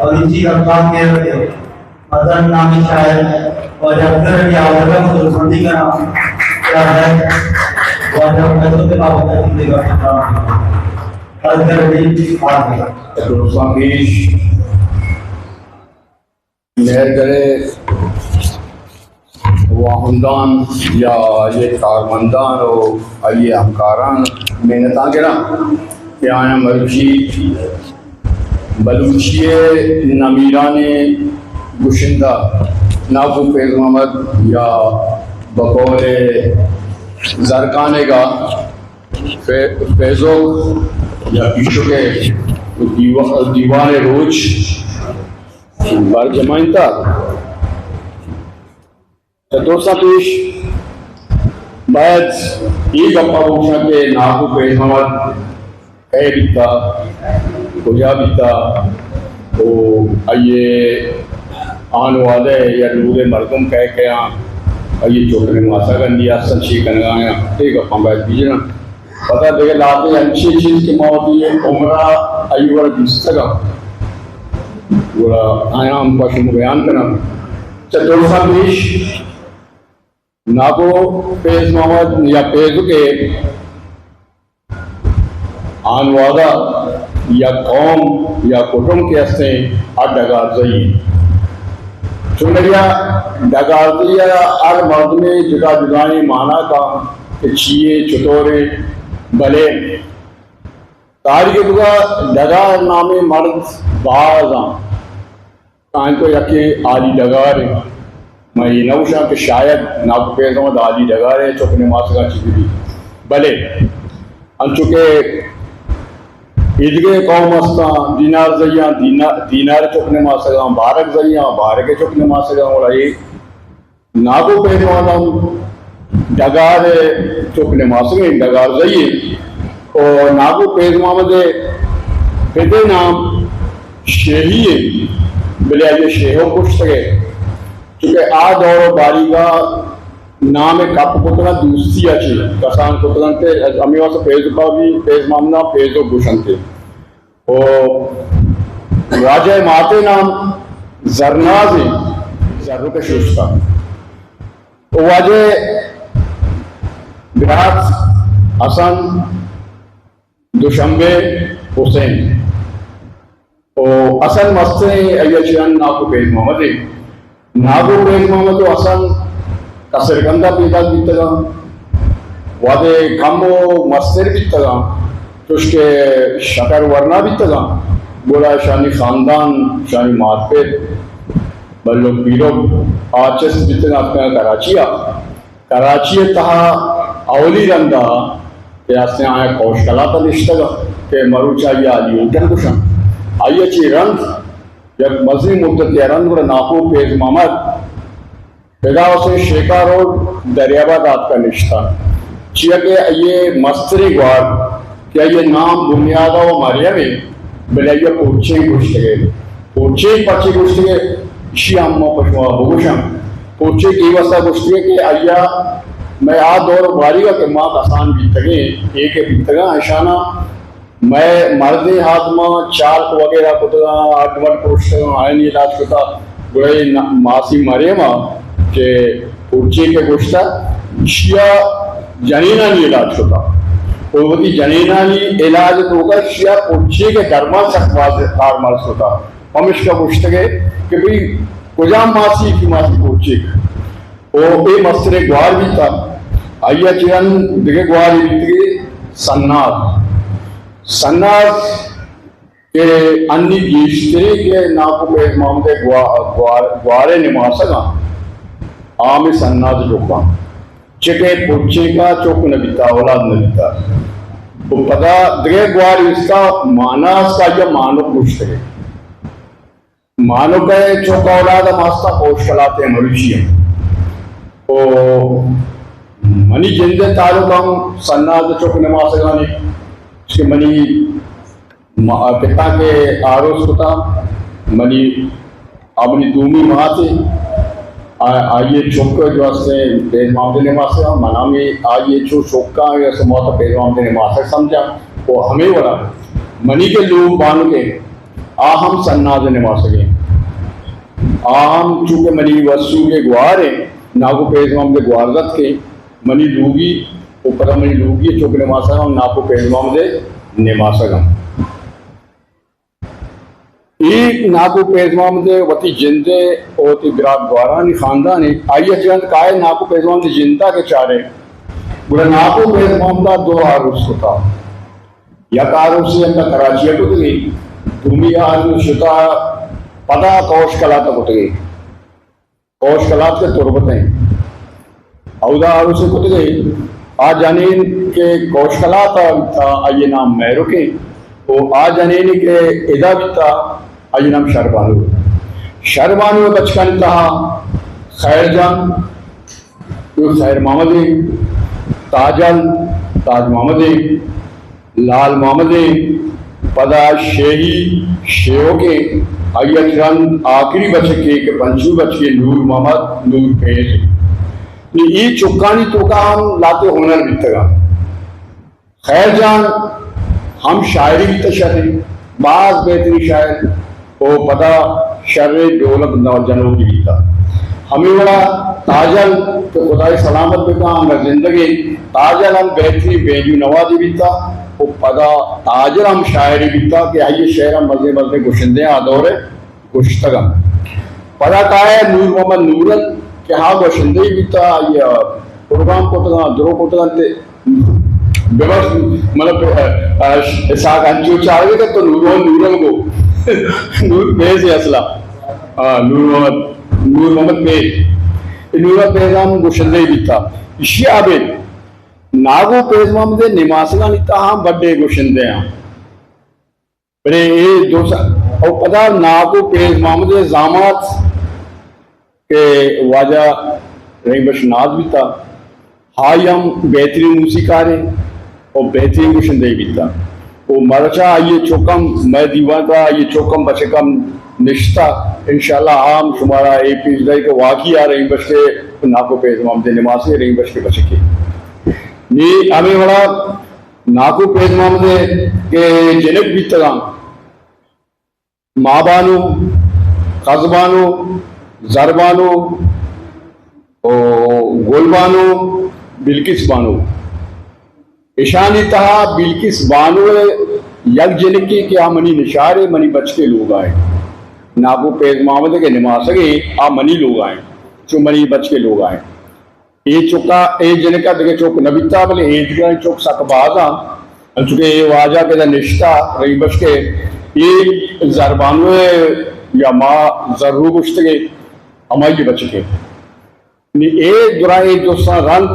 بلوچی رباب کے مزن نامی شاعر واجہ اصغر علی آزرگا کو درخواست کناں کہ آ واجہ فیض کے بابت ءَ گپ جناں۔ اصغر علی آزرگا۔ درستاں پیش مہرگڑھ ءِ واہنداں یا آئی ءِ کارمنداں ءُ آئی ءِ ہمکاراں منتاں گراں کہ آیاں مرچی بلوچی ءِ نمیرانیں گشندہ ناکو فیض محمد یا بقول زرکانگا فے-، فیضوک یا پیشوک ءِ دیوا-، دیوان ءِ روچ برجمائینتگ۔ چہ درستاں پیش باید اے گپ ءَ بگوشاں کہ ناکو فیض محمد کئے بیتا، کجا بیتا، ءُ آئی ءِ ہانوادہ یا دور ءِ مردم کئے کئے آں، آئی ءِ چک نماسگ انی ہستن، چی کنگا آں، اے گپاں باید بجناں۔ پدا دگہ لہتے انچیں چیز کہ ما وتی عمر ءَ آئی وڑ دیستگ آں، گڑا آیاں ہم پہ شما بیان کناں۔ چہ درستاں پیش ناکو فیض محمد یا فیضوک ءِ ہانوادہ یا قوم یا کٹم کہ ہستیں، آ ڈگارزئی۔ چونکہ ڈگارزئی ءَ ہر مردمے جدا جدائیں مانا کا کہ چیے، چطورے، بلے تاریخ ءِ توکا ڈگار نامیں مرد باز آں۔ آنکو یکے عالی ڈگار اِنت۔ من اے نہ گوشاں کہ شاید ناکو فیض محمد عالی ڈگار ءِ چک نماسگاں چیزے بیت، بلے انچو کہ ایدگہ قوم ہستاں، دینار زیاں، دینا-، دینار چک نماسگاں، بارگ زیاں، بارگ چک نماسگاں، گڑا اے ناکو فیض محمد ہم ڈگار ءِ چک نماسگیں ڈگار زئی اِنت۔ ءُ ناکو فیض محمد ءِ پت ءِ نام شیہی اِنت، بلے آئی ءَ شیہو گوشتگ ءَ، چونکہ آ دور ءُ باریگ ءَ نام ءَ کپ کتگ اَنت دوستی ءَ چہ کسان کتگ اَنت، ہمے واسطہ فیضوک ءَ بھی، فیض محمد ءَ فیضوک گوش اَنت۔ ءُ واجہ ءِ مات ءِ نام زرناز اِنت، زرک ءَ ششتہ۔ ءُ واجہ ءِ برات حسن، دوشمبے، حسین۔ ءُ حسن مستریں آئی ءَ چہ رند ناکو فیض محمد اِنت۔ ناکو فیض محمد ءُ حسن کسرگند ءَ پیداک بیتگ اَنت۔ وہدے کم ءُ مستر بیتگ اَنت، چوش کہ شکر ورنا بیتگ اَنت، گڑا اشانی خاندان، اشانی مات پت، بلک پیرک آ چست بیتگ اَنت، اتکگ اَنت کراچی ءَ۔ کراچی ءِ تہا اولی رند ءَ کہ ہستیں آیاں کوشکلات ءَ نشتگ اَنت کہ مروچی ءَ آئی ءَ عالی ہوٹل گوش اَنت۔ آئی ءَ چہ رند یک مزنیں مدتے ءَ رند گڑا ناکو فیض محمد فدا حسین شیکا روڈ دریاباد ءَ آتک ءَ نشتہ۔ چیا کہ آئی ءِ مستریں گوار کہ آئی ءِ نام بنیاد ءَ وَ مریم اِنت، بلے آئی ءَ پرچیک گوشتگ اَت۔ پرچیک پرچے گوشتگ اَت، ایشی ءَ ہم ما پہ شما بگوشاں۔ پرچیک اے واستا گوشتگ اَت کہ آئی ءَ مئے آ دور ءُ باریگ ءَ کہ ما کسان بیتگیں، اے کہ بیتگاں، اشاناں مئے مردیں آدماں چالک وغیرہ کتگاں، ہڈ مڈ پروشتگاں، آیانی علاج کتا، گڑا اے ن-، ماسی مریم ءَ کہ پرچیک ءَ گوشتہ، ایشی ءَ جنینانی علاج کتا۔ ءُ وتی جنینانی علاج ءِ توکا ایشی ءَ پرچیک ءِ درمان سک باز کارمرز کتا۔ پمیشکا گوشتگ اَت کہ بھئی کجام ماسی، کہ ماسی پرچیک۔ ءُ اے مستریں گوار بیتا۔ آئی ءَ چہ رند دگہ گوارے بیتگ اَت سناز۔ سناز کہ انی گیشتریں کہ ناکو فیض محمد ءِ گوا-، گوار-، گوار ءِ نماسگ اَنت، آ ہمے سناز ءِ چک اَنت۔ چکے پرچیک ءَ چک نہ بیتا، اولاد نہ بیتا۔ ءُ پدا دگہ گوارے استا، مانا استا، آئی ءَ مانک گوشتگ اَت۔ مانک ءِ چک اولاد ہم ہستاں، کوشکلات ءِ مروچی ہم۔ ءُ منی جند ءِ تعلق ہم سناز ءِ چک نماسگانی، کہ منی ما-، پتاں کہ آروس کتا، منی، آ منی دومی ماتے، آ-، آئی ءِ چک جو ہستیں فیض محمد ءِ نماسگ ءَ، من ہمے آئی ءِ چو چکاں یا سماتا فیض محمد ءِ نماسگ سمجھاں۔ ءُ ہمے وڑا منی کہ لوگ بانک ءِ آ ہم سناز ءِ نماسگ ایں۔ آ ہم چونکہ منی وسوک ءِ گوار ایں، ناکو پیز محمد ءِ گوارزتک ایں، منی لوگی و پدا منی لوگی ءِ چک نماسگ ہم ناکو پیز محمد ءِ نماسگ ایں۔ اے ناکو پیز محمد ءِ وتی جند ءِ و وتی برات گوارانی خاندان ایں۔ آئی ءَ چہ رند کائے ناکو پیز محمد ءِ جند ءَ کہ چارے، گڑا ناکو پیز محمد ءَ دو آروس کتا۔ یک آروسے ہمدا کراچی ءَ کتگی، دومی آروس شتا پدا کوش کلات ءَ کتگی۔ کوش کلات کہ تربت ایں۔ اودا آروسے کتگی، آ جنین کہ کوش کلات ءَ بیتا، آئی ءِ نام مہرک ایں۔ و آ جنین کہ ادا بیتا، آئی ءِ نام شربانو۔ شربانو ءِ بچکانی تہا خیر جان، خیر محمد ایں، تاجل، تاج محمد ایں، لال محمد ایں، پدا شیہی شیوک ایں، آئی ءَ چہ رند آخری بچکے کہ پنچمی بچکے نور محمد، نور پیز ایں۔ نی اے چکانی توکا ہم لہتے ہنر بیتگاں۔ خیر جان ہم شاعرے بیتا شریں، باز بہترین شاعر، و پدا شریں ڈولک نوا جنوکی بیتا۔ ہمے وڑا تاجل کہ خدائے سلامت بکا، انگا زندگیں، تاجل ہم بہترین بینجو نوازے بیتا، و پدا تاجل ہم شاعرے بیتا کہ آئی ءِ شعر ہم مزنیں مزنیں گشندہ آ دور ءَ گوشتگ انت۔ پدا کائے نور محمد نورل کہ ہا گوشندہی بیتا، آئی ءَ پروگرام کتگ انت، درو کتگ انت، ببخش، مطلب، ا، ا، اسحاق انچو چارگ ءَ تو نور محمد نورل گو۔ نور پیز ایں اصلا۔ آ، نور محمد، نور محمد پیز۔ اے نور محمد پیز ہم گوشندہی بیتا۔ اشی ءَ ابید ناکو پیز محمد ءِ نماسگانی تہا ہم بڈے گوشندہ آں۔ بلے اے دو سال، او پدا ناکو پیز محمد ءِ زامات کہ واجہ رحیم بخش ناز بیتا، آئی ہم بہترین موسیقارے و بہترین گشندہ بیتا۔ و مرچا آئی چکم مئے دیوان تا، آئی چکم بچکم نشتا۔ انشاءاللہ آ ہم شمارا اے پیش دائی کہ واقعی آ رحیم بخش کے ناکو پیز محمد نماسے، رحیم بخش کے بچکے۔ نی ہمیں وڑا ناکو پیز محمد ءِ کہ جنک بیتگاں، ماہ بانو، خز بانو، زر بانو، او گل بانو، بلقیس بانو۔ اشانی تہا بلقیس بانو ءِ یک جنکے کہ آ منی نشارے، منی بچکے لوگا ایں۔ ناکو پیز محمد ءِ کہ نماسگے آ منی لوگا ایں، چو منی بچکے لوگا ایں۔ اے چکا، اے جنکا دگہ چک نہ بیتا، بلے اے دگہ چک سک باز آں۔ انچو کہ اے واجہ کہ ادا نشتا، رحیم بخش کے، اے زربانو ءِ یا ما زرو گوشتگے، ہمائی بچکے۔ نی اے درائیں دوستاں رند،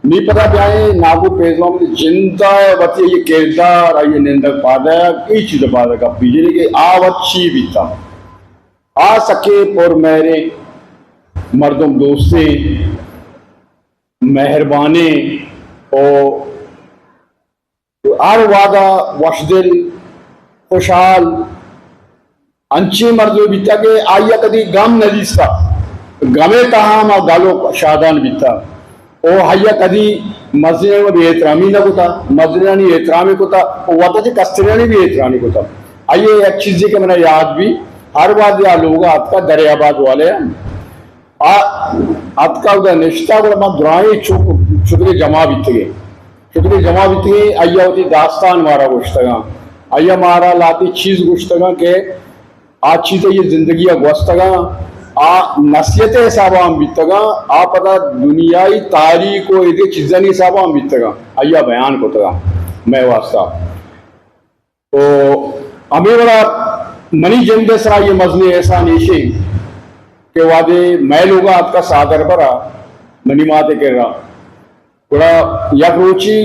نی پدا بیائیں ناکو پیز محمد جندا وتی اے کردار، آئی نندگ پادگ، اے چیز پادگ گپ بیجنی کہ آ وت چی بیتا۔ آ سکیں پر مہریں مردم دوستیں، مہربانیں و ہر وہدا وشدل، خوشحال، انچیں مردمے بیتا کہ آئی ء کدی گم نہ دیستا، گم ء تہا ہم آ گل و شادان بیتا۔ او آئی ء کدی مزنانی بے احترامی نہ کتا، مزنانی احترام کتا، او وتا چہ کسترانی بے احترامی کتا۔ آئی ء یک چیزے کہ منا یاد بی، ہر وہدے آ لوگ ء اتکا دریا آباد والے ء آ اتکا اودا نشتا، گڑا ما درائیں چک، چکے جمع بیتگیں۔ چکے جمع بیتگیں، آئی ء وتی داستان مارا گوشتگاں۔ آئی ء مارا لہتے چیز گوشتگاں کہ آ چیز ء یہ زندگی ء گوستگاں، آ نصیحت ء حساب ء ہم بیتگاں، آ پدا دنیائی تاریخ و ایدگہ چیزانی حساب ء ہم بیتگاں، آئی ء بیان کتگاں مئے واسطہ۔ تو ہمے وڑا منی جند ء سرا یہ مزنیں احسان ایشیں کہ وہدے مئے لوگ ء اتکا ساہ دربر ء منی مات ء کرا، گڑا یک روچے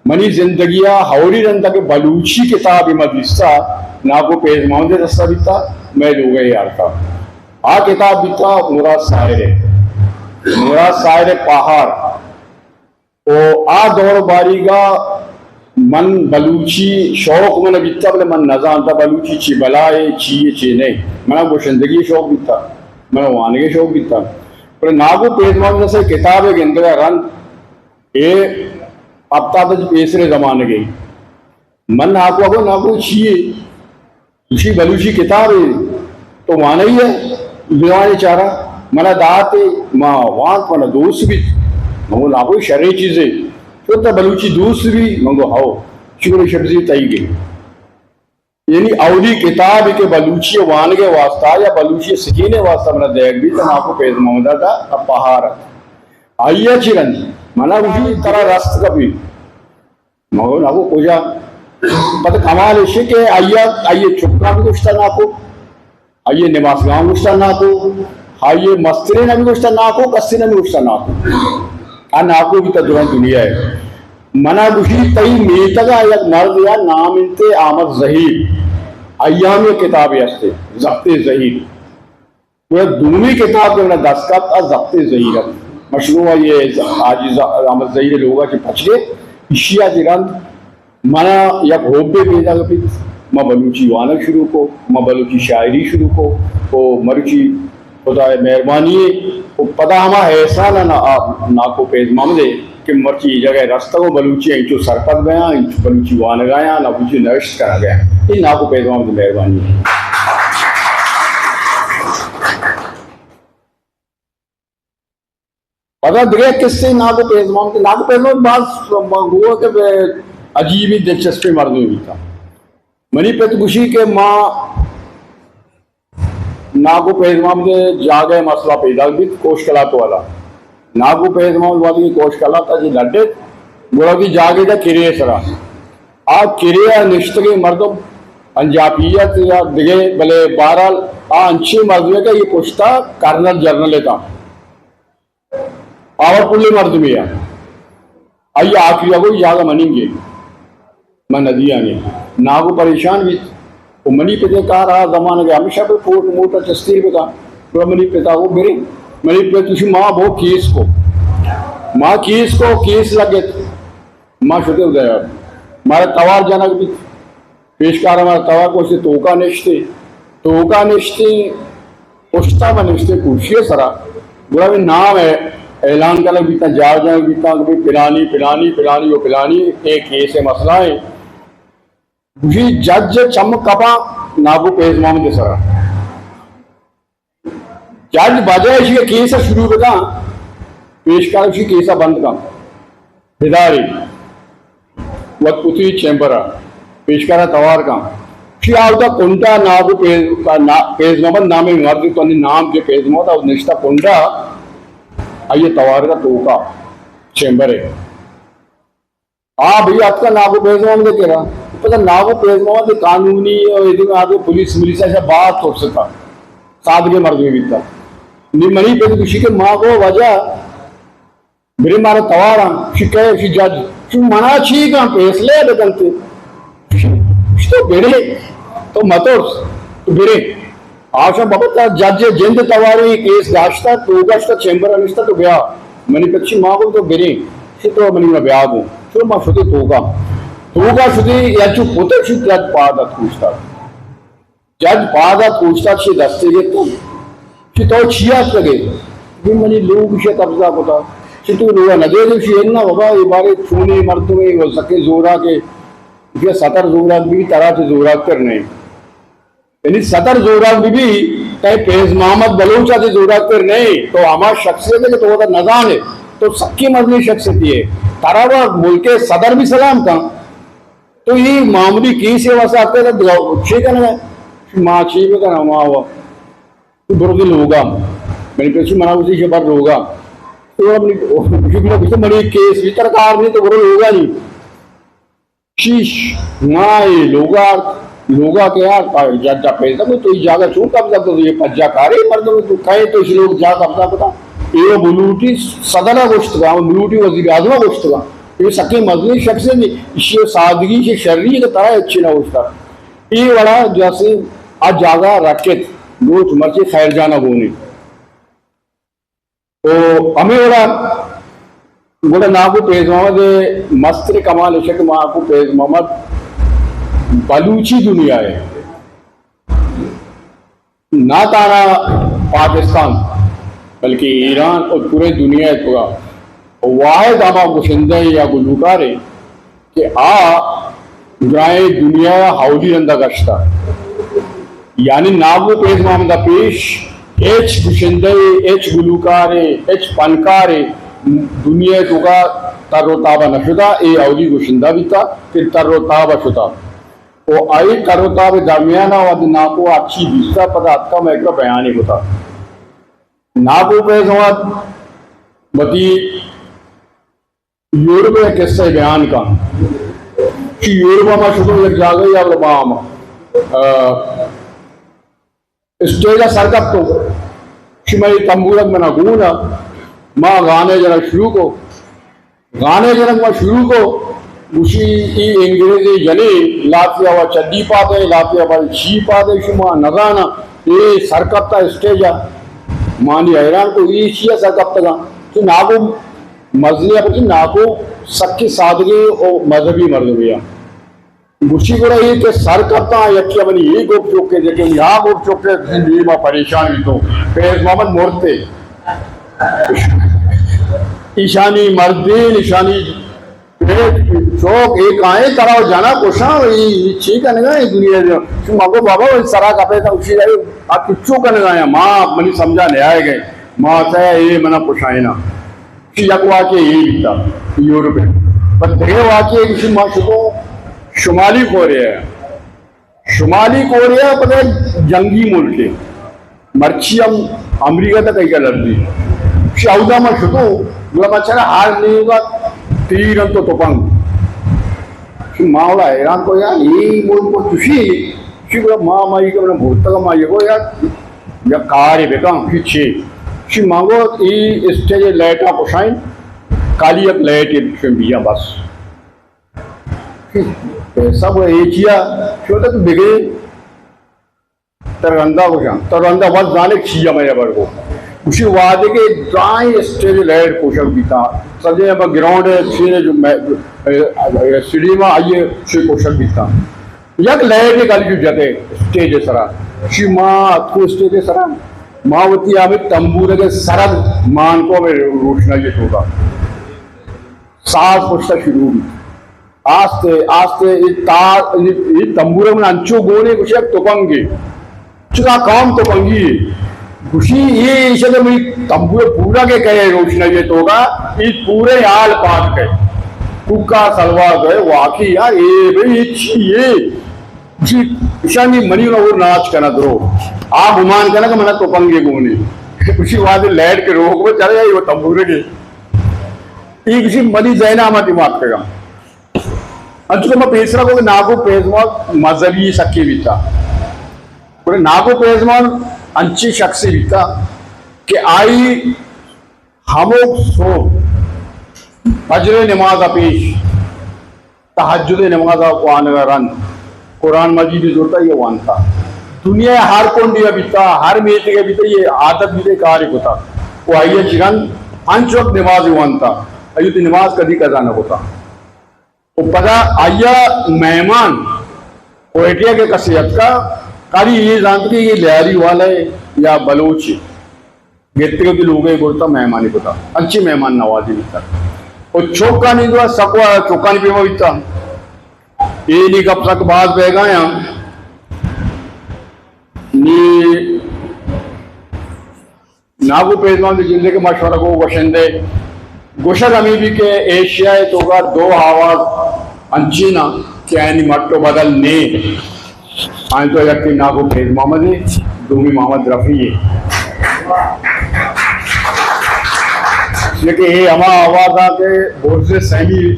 منی زندگی ء ہوری رند ء کہ بلوچی کتابے ما دیستا، ناکو پیز محمد ء دستا بیتا، مئے لوگ ء یارتا۔ آ کتاب بیتا مراد ساحر ء، مراد ساحر ء پاہار۔ و آ دور باریگا من بلوچی شوق من بیتا، بلے من نزانتا بلوچی چی بلائے، چی چی نہیں۔ منا گوشندگی شوق بیتا، منا وانگی شوق بیتا۔ پر ناکو پیز محمد سے کتاب گندگا رند، اے ہفتاد پیسرے زمانگے۔ من ناکو کو، ناکو چیے؟ گوشی بلوچی کتابے تو وانئی ئے، دیوانے چارا؟ منا داتے، ما وانت، منا دوست بیت۔ من گو ناکو شریں چیزے، تو تا بلوچی دوست بی؟ من گو ہو۔ چی گو شبزی تئی گے۔ یعنی اولی کتابے کہ بلوچی وانگ ءِ واسطہ یا بلوچی سکین ءِ واسطہ منا دیگ بیت، ناکو فیض محمد ءَ دا پہار ات۔ آئی ءَ چی رند؟ منا گوشی ترا رست کپی۔ مگو ناکو کجا؟ پتہ کمال ایشی کہ آئی ءَ، آئی ءِ چکاں بھی گوشتا ناکو، آئی ءِ نماسگاں گوشتا ناکو، آئی ءِ مسترین بھی گوشتا ناکو، کسی نہ گوشتا ناکو۔ آ ناکو بیتا درائیں دنیا ءَ۔ منا گوشی تئی میتگ ءَ یک مردے ءِ نام انت احمد زہیر، آئی ءَ ہم یک کتابے ہستے، ضبط زہیر۔ گڑا دومی کتاب کہ منا دست کپت، آ ضبط زہیر ات۔ مشروع آئی ءِ حاجی ز-، احمد زہیر ءِ لوگ ءَ چہ پچ گئے، ایشی ءَ چہ رند منا یک حبے پیداک بیت، ما بلوچی وانگ شروع کو، ما بلوچی شاعری شروع کو، او مرچی خدا ءِ مہربانی ءَ، او پدا ہما احسان ءَ نا-، آ ناکو فیض محمد ءِ کہ مرچی اے جاگہ ءَ رستگ ءُ بلوچی ءَ انچو سرپد بیاں، انچو بلوچی وانگ ءَ آیاں، بلوچی نوشت کنگ ءَ آیاں۔ اے ناکو فیض محمد ءِ مہربانی ءَ۔ پدا دگہ کسے ناکو فیض محمد، ناکو فیض محمد باز گوہ کہ عجیبیں دلچسپیں مردمے بیتا۔ منی پت گوشی کہ ما ناکو فیض محمد ءِ جاگہ ءِ مسئلہ پیداک بیت، کوش کلات والا۔ ناکو فیض محمد وہدے کوش کلات ءَ چہ لڈت، گڑا وتی جاگہ ءَ کرے ءِ سرا۔ آ کرے ءَ نشتگیں مردم پنجابیت یا دگہ، بلے بہرحال آ انچیں مردمے کہ اے پشتا کرنل جنرل اتاں۔ پاورفل مردمے ءَ۔ آئی ءَ آخری ءَ گوشت، جاگہ منیگ ءَ، من نہ دیاں ئے۔ ناکو پریشان بیت۔ و منی پت ءِ کار آ زمانگ ءَ ہمیشہ بہ کوٹ موٹ ءَ چستیر بکا۔ گڑا منی پت ءَ گوشت، برے۔ منی پت گوشی، ما بو کیس کو۔ ما کیس کو، کیس لگت۔ ما شتے ادا۔ مارا توار جنگ بیت۔ پیشکار ءَ مارا توار کو، چہ توکا نشتے، توکا نشتے، پشتا ما نشتے کرسی ءِ سرا۔ گڑا ہمے نام ءِ اعلان کنگ بیتاں، جار جنگ بیتاں کہ بھئی پلانی، پلانی، پلانی و پلانی، اے کیس ءِ مسئلہ ایں۔ گوشی جج ءِ چم کپاں ناکو فیض محمد ءِ سرا۔ جج بجائے ایشی ءَ کیس ءَ شروع بکاں، پیشکار ایشی کیس ءَ بند کن، بداری وت پتی چیمبر ءَ، پیشکار ءَ توار کن۔ ایشی آودا کنڈا ناکو فیض، نا-، فیض محمد نامیں مردے، تو نی نام کہ فیض محمد، آ نشتہ کنڈا، آئی ءَ توار کا توکا چیمبر ءَ۔ آ بھئی اتکا ناکو فیض محمد ءِ کرا۔ پدا ناکو فیض محمد ءِ قانونی و ایدی آدے پولیس ملیس ءَ باز ترستا۔ سادگیں مردمے بیتا۔ نی منی پت گوشی کہ ما گو واجہ برے مارا تواراں، شی کئے، شی جج۔ شو منا چی کن، فیصلہ بکنتے۔ شو تو برے، تو مترس، تو برے۔ آشاں بابت ءَ جج ءِ جند تواریں، کیس داشتہ، توکا شتہ، چیمبر ءَ نشتہ، تو بیا۔ منی پت شی ما گو تو بریں، شی تو منی ما بیا گو۔ شو ما شتے توکا۔ توکا شتے یا چو پتر شی جج پاد ات کوشتا۔ جج پاد ات کوشتا، شی دستے گپت۔ شی تو چیا اتکگے؟ بی منی لوگ شی قبضہ کتا۔ شی تو لوگ نہ دے دے، شی انا بابا، اے بارے چونی مردمے و سکے زورا کے، کہ ستر زورا بھی ترا چے زورا کر نہیں۔ یعنی ستر زوراک بہ بی، تئ فیض محمد بلوچ ءَ چہ زوراکتر نہ ایں۔ تو ہما شخصیت ئے کہ تو وتا نہ زان ئے، تو سکیں مزنیں شخصیتے ئے۔ ترا و ملک ءِ صدر بھی سلام کن، تو اے معمولی کیسے واسطہ اتکگ ئے، چے کنگ ئے؟ ما چے بہ کناں، ما و تو برو دی لوگا۔ منی پچی منا گوشتی شبر لوگا۔ تو منی، منی کیس بھی ترا کار نہیں، تو برو لوگا نہیں۔ چیش، ما اے لوگا، لوگا کہ یار، پا-، جا، جا پیدا کو، تو اے جاگہ چون قبضہ کو، اے پجا کارے مردم، تو کئے تو اے لوگ جا قبضہ کتا؟ اے بلوٹی صدر ءَ گوشتگا، بلوٹی وزیر اعظم ءَ گوشتگا۔ اے سکیں مزنیں شخص ایں، ایشی سادگی، ایشی شری کہ ترا ہچی نہ گوشتا۔ اے وڑا جیسے آ جاگہ رکت، لوٹ مرچی خیر جان ءَ گونی۔ و ہمے وڑا گڑا ناکو فیض محمد ءِ مستریں کمال ایش کہ ناکو فیض محمد بلوچی دنیا ءَ نہ تہنا پاکستان بلکہ ایران اور پورے دنیا ءِ توکا واحد ہما گشندہ یا گلوکارے کہ آ درائیں دنیا ءَ اولی رندا گشتا۔ یعنی ناکو فیض محمد ءَ پیش ہچ گشندہ ءَ، ہچ گلوکارے، ہچ فنکارے دنیا ءِ توکا تر و تاب ءَ نہ شتہ، اے اولی گشندہ بیتہ کہ تر و تاب ءَ شتہ۔ و آئی تر و تاب ءِ درمیان ءَ وہدے ناکو ءَ ہرچی دیستہ، پدا اتکہ مئے کرا بیانے کتہ۔ ناکو فیض محمد وتی یورپ ءِ قصہ بیان کن۔ چی یورپ ءَ ما شتوں یک جاگہے ءَ، ما ہم، آ، اسٹیج ءَ سر کپتوں۔ چی مئے تمبورک منا گون ءَ، ما گانے جنگ شروع کو۔ گانے جنگ ما شروع کو، گوشی، ای انگریزی جنے، لاتی ءَ چڈی پادے، لاتی ءَ چی پادے، شما نزانا۔ اے سر کپتا اسٹیج ءَ۔ مانی حیران کو، ای چی ءَ سر کپتگا؟ تو ناکو مزنی ءَ پرچی ناکو سکیں سادگیں و مذہبی مردمے ءَ۔ گوشی گڑا اے کہ سر کپتاں، یکے ءَ منی اے گپ چکے، یکے منی آ گپ چکے، گوشی نی ما پریشان بیتوں۔ فیض محمد مرتے۔ ایشانی مردین، ایشانی پیٹ چوک، اے کائیں ترا و جنا کشاں، اے، اے چی کنگا اے دنیا دے؟ شما گو بابا، اے سرا کپے تا اسی رہے، آ کچو کنگا اے، ما منی سمجھا نہیں آئے گئے، ما چاہے اے منا کشائے نا۔ یک واقعہ اے بیتا یورپ ءَ۔ پہ دگہ واقعہ کسی ما شتوں شمالی کوریا ءَ۔ شمالی کوریا پدا جنگی ملکے۔ مرچی ہم امریکہ تک ایگا لڑدی۔ شی اودا ما شتوں، گڑا ما چرا ہر نیمگا تیر انت و تپنگ۔ شی ما اوڑا حیران کو یار، اے ملک کو چشی؟ شی گڑا ما، ما ایگا منا بولتگا ما یکو یار، یا کارے بکن، شی چے؟ شی ما گو اے اسٹیج لائٹا کشائیں، کالی یک لائٹ شن بیا بس۔ پیسہ وہ اے چیا، شو تک بگے تر رندا گوشاں، تر رندا وت زانے چیا میں ابر کو۔ اسی وعدے کے دائیں اسٹیج لائٹ کوشک بیتا۔ سجے ہم گراؤنڈ ہے، چیرے جو میں، اے، اے، سٹیڈیم آئیے چے کوشک بیتا۔ یک لائٹ گل جو جتے اسٹیج سرا۔ شی ما اتکو اسٹیج سرا۔ ما وتی ہمیں تمبورے کے سرد مان کو ہمیں روشنائی توکا۔ ساز پشتا شروع بیت۔ آستے، آستے، اے تا-، اے، اے تمبورے من انچو گونے گوشے یک تپنگے۔ چکا کام تپنگی ہے۔ گوشی اے ایشے کہ منی تمبورے پورا کے کہے روشنائی توکا، اے پورے حال پاک ہے۔ کوکا سلوار گئے، واقعی یار، اے بھئی، اے چی ہے؟ گوشی، ایشانی منی نہ وہ ناچ کنا درو۔ آ گمان کنا کہ منا تپنگے گونے۔ گوشی وہدے لائٹ کے روک میں چلے گئی وہ تمبورے کے۔ اے گوشی منی ذہن آ ما دماغ کگا۔ انچو کہ ما پیسرا کو کہ ناکو فیض محمد مذہبی سکے بیتا۔ گڑا ناکو فیض محمد انچیں شخصے بیتا کہ آئی ہموک سوب فجر نماز ءَ پیش تہجد نماز ءَ وانگ ءَ رند، قرآن مجید زرتا یہ وانتا۔ دنیا ءِ ہر کنڈے ءَ بیتا، ہر میتگ ءَ بیتا، یہ عادت بیتا، کارے کتا۔ و آئی ءَ چہ رند پنچ وقت نماز وانتا، آئی وتی نماز کدی قضا نہ کتا۔ و پدا آئی ءَ مہمان کوئٹہ ءَ کہ کسے اتکا، کاری یہ زانت کہ یہ لیاری والا ہے یا بلوچ ہے۔ گپتگ وتی لوگ ءَ برتا مہمانی کتا۔ انچیں مہمان نوازی بیتا۔ و چوکانی دوا سکوا چوکانی پیما بیتا۔ اے نی گپ سک باز بیگایاں۔ نی ناکو فیض محمد ءِ جند ءِ کہ مشورہ کو گوشندے، گوشگ ہمے بی کہ ایشیا ءِ توکا دو آواز انچینا کہ آیانی مٹ و بدل نے۔ آئی تو یکے ناکو فیض محمد ہے، دومی محمد رفیع ہے۔ لیکن یہ ہما آواز آ کہ برز سیمی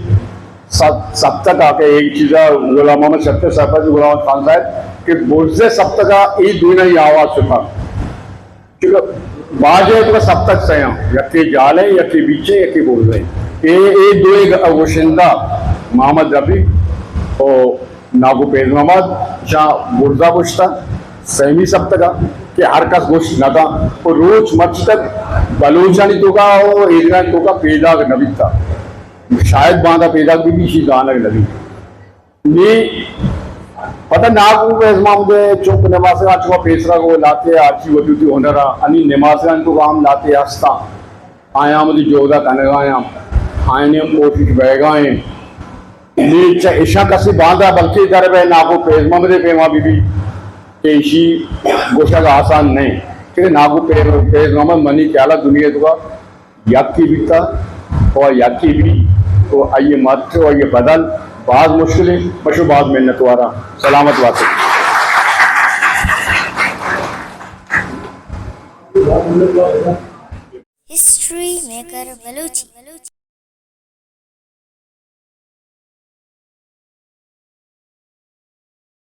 سب-، سبتک آ کہ ایک چیزا غلام محمد شکر صاحب، غلام محمد خان صاحب کہ برز سبتک آ، یہ دونوں ہی آواز شکا۔ چونکہ باجے تو سبتک سیاں، یکے جالے، یکے بیچے، یکے بوزے۔ اے، اے دوئے گ-، گوشندہ محمد رفیع و ناکو فیض محمد شاہ برزا گوشتا، سیمی سبتکا کہ ہر کس گوشت نہ کن۔ و روچ مرچی تک بلوچانی توکا و ایرانی توکا پیداگ نہ بیتا۔ شاید باندا پیداگ بی، بی شی زانگ نہ بی۔ نی پدا ناکو فیض محمد ءِ چک نماسگاں چو پیسرا گو لاتے، ہرچی وتی وتی ہنر ءَ، انی نماسگاں تو گام لاتے ہستاں، آیاں ہم وتی جہد ءَ کنگایاں، آیانی ہم کوشش بئیگائیں۔ نی چہ اشاں کسے باندا بلکہ در بئے ناکو فیض محمد ءِ پیما بی بی۔ ایشی گوشگ آسان نہ انت کہ ناگو فیض، فیض محمد منی خیال ءَ دنیا ءِ توکا یکے بیتا و یکے بی و آئی ءِ مٹ و آئی ءِ بدل باز مشکل انت۔ من شمئے باز منتوار آں۔ سلامت بات ئے۔ History maker Balochi.